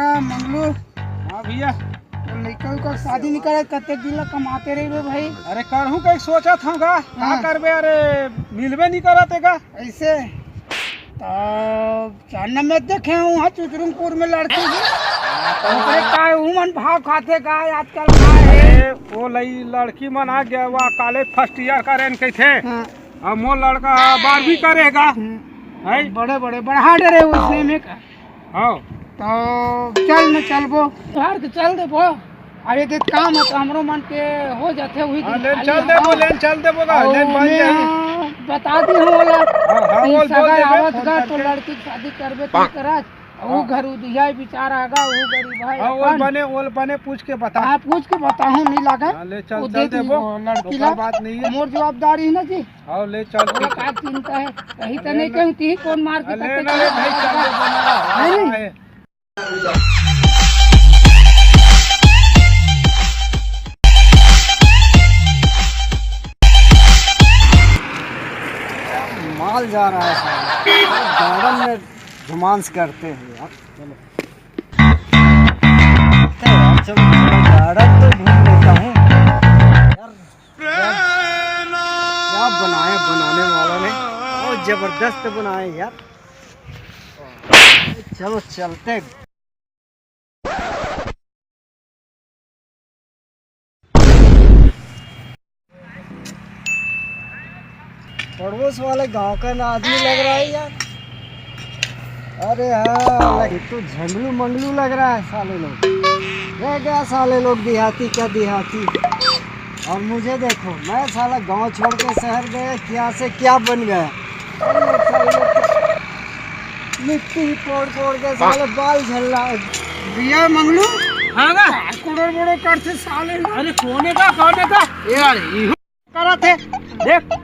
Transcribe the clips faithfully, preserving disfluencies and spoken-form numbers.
हाँ, मंगलू। हाँ भैया। तो लइका उइका शादी नहीं करत, कतेक दिन ला कमाते रहिबे भाई? अरे करहूँ कहीं सोचत हूँ गा, का हाँ। करबे? अरे मिलबे नहीं करत हे गा। ऐसे? तो चांदना में देखे हूँ, हाँ, चुचरुंगपुर में लड़की भी। ओकरे का उमन भाव खाथे का आजकल का है? अरे वो लई लड़की मन आ गया, वो कॉलेज फर्स्ट ईयर करेन कहिथे। हाँ। अब मोर लड़का बारहवीं करेगा। हम्म। है? बड़े बड़े बढ़ा डरे उसने में का। हाँ। तो चल न चलबो। घर के चल देबो। अरे देख काम है तो हमरो मन के हो जाथे वही हाँ, दिन लेन खाली चल देबो, हवा। लेन चल देबो गा, और लेन बन मैं जाही। बता दी हूँ वाला। हाँ, हाँ, कि बोल, बोल सगा देबे, आवत फोन गा तो करके। लड़की के शादी करबे तो करत। वो हाँ। घर उदिया बिचारा आगा, वो गरीब है हाँ, वो अपन। बने, वो बने पूछ के बता। हाँ, पूछ के बताहूँ, नहीं लागा। हाँ, ले चल, वो चल दे देबो, वो लड़की ओकर ला। बात नहीं है। मोर जवाबदारी है ना जी। हाँ, ले चल, ओला ठीक है। का चिंता है? कहीं तो अरे नहीं ना। कहूँ कि कौन मार के अरे कत्ते ना, चले भाई, जाएगा। चल दे, बना रहा। है नहीं? है। माल जा रहा है साला। गार्डन में रोमांस करते हैं यार। चलो। तो यार, चलो, थोड़ा गार्डन तो घूम लेता हूँ। यार, क्या, क्या बनाए बनाने वालों ने? बहुत जबरदस्त बनाए यार। चलो, चलते। पड़ोस वाले गांव का ना आदमी लग रहा है यार। अरे हाँ, ये तो झंगलू मंगलू लग रहा है साले लोग। रह गया साले लोग देहाती का देहाती। और मुझे देखो, मैं साला गांव छोड़ के शहर गया, क्या से क्या बन गया। अरे साले लोग तो मिट्टी फोड़ फोड़ के साले बाल झड़ रहा है। भैया मंगलू, हाँ ना? कोड़ोर मोड़ोर करथे साले। अरे कोने का, कोने का? यार, इहो करत हे, देख।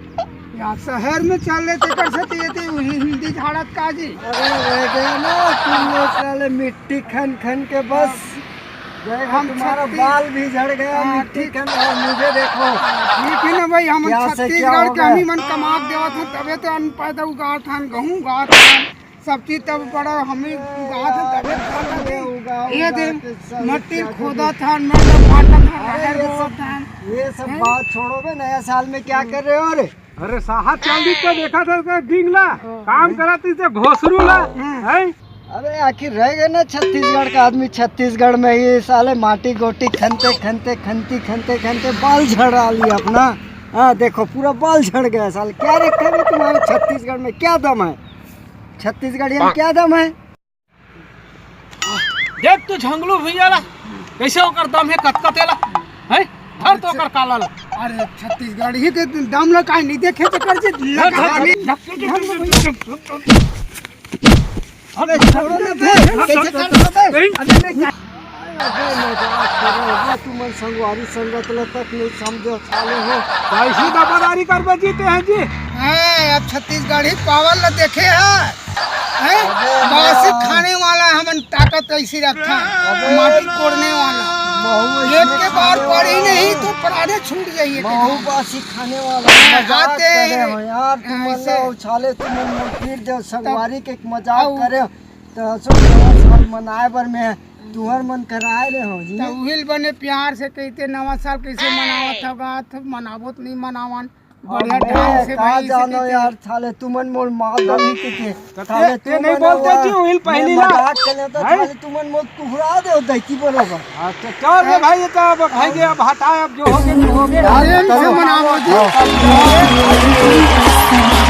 यार, शहर में चल रहे थे, कर सकते ये थे, वही हिंदी झाड़त का जी। अरे, रह गया ना, तुम लोग साले मिट्टी खन खन के बस। देख, हम तुम्हारा छत्तीस बाल भी झड़ गया, हाँ, मिट्टी ठीक। खन, और मुझे देखो। ठीक है ना भाई, हम क्या से क्या छत्तीसगढ़ हो के गया? हम ही मन कमा के देवत हन, तबे तो अन्न पैदा उगात हन, गहूँ उगात हन। सब चीज तब बड़ा हम ही उगात हन, तबे तो खाता थे। उगाओ, ये उगाओ दे, के सब मट्टी क्या खोदा था, नट फाटा था, अरे राहेर ये बोआ सब, था। ये सब हैं? बात छोड़ो बे, नया साल में क्या कर रहे हो रे? अरे साहब, चांदी तो देखा था उसका डींग ला, हाँ। काम करा था इसे भोसरू ला, हाँ। हैं? अबे आखिर रह गए ना छत्तीसगढ़ का आदमी, छत्तीसगढ़ में ही साले माटी गोटी खनते खनते खनती खनते खनते बाल झड़ा लिया अपना। हाँ देखो पूरा बाल झड़ गया साले। क्या रखा है तुम्हारे छत्तीसगढ़ में, क्या दम है? छत्तीसगढ़िया में क्या दम है? देख तू झंगलू भैया ला, कैसे ओकर दम है, कतका तेला है, धर तो ओकर काला ला। अरे छत्तीसगढ़ ही के दम ला काहे नहीं देखे तो कर जे लगा धर, धर, हमें धर, धर, धर, धर, धर, धर, धर। अबे छोड़ो ना बे, कैसे कर दो बे? अबे मैं क्या अबे मजाक कर रहे हो, तुमन संगवारी संगत ला तक नहीं समझो साले हो। कैसी दबरदारी कर बे जीते हैं जी? हाँ, अब छत्तीसगढ़ी पावर ला देखे है। हैं? अबे बासी यार। खाने वाला हमन ताकत ऐसी रखा, अबे माटी कोड़ने वाला। महू एक ऐसे के बार खाने पड़ी वाला। नहीं तो प्राणे छूट जाइए। महू बासी खाने वाला। हाँ, मजाक आते करे हैं। हो यार, तुम ऐसे। मतलब उछाले, तुम मन फिर जो संगवारी के एक मजाक आओ। करे हो, तो हंसो नवा साल मनाए बर मैं तुहर मन कराए ले हो जी। तो उहिल बने प्यार से कहते नवा साल कैसे मनावत होगा, तो मनावो तो नहीं मनावन। बढ़िया अबे, ढंग से का भाई से जानो कहते। यार, साले तुमन मोर माता नहीं कहते। तो साले ते, ते तुमन नहीं बोलते वो जी, उहिल मैं पहली ना। मजाक कर लेता, हैं? साले तुमन मोर कुहरा दे हो, दैती बरोबर। हाँ, तो चल रे भाई, ये तो अब भाई के अब हटा, अब जो हो गया, जो हो गया। अरे, इनसे मनाओ जी। हाँ।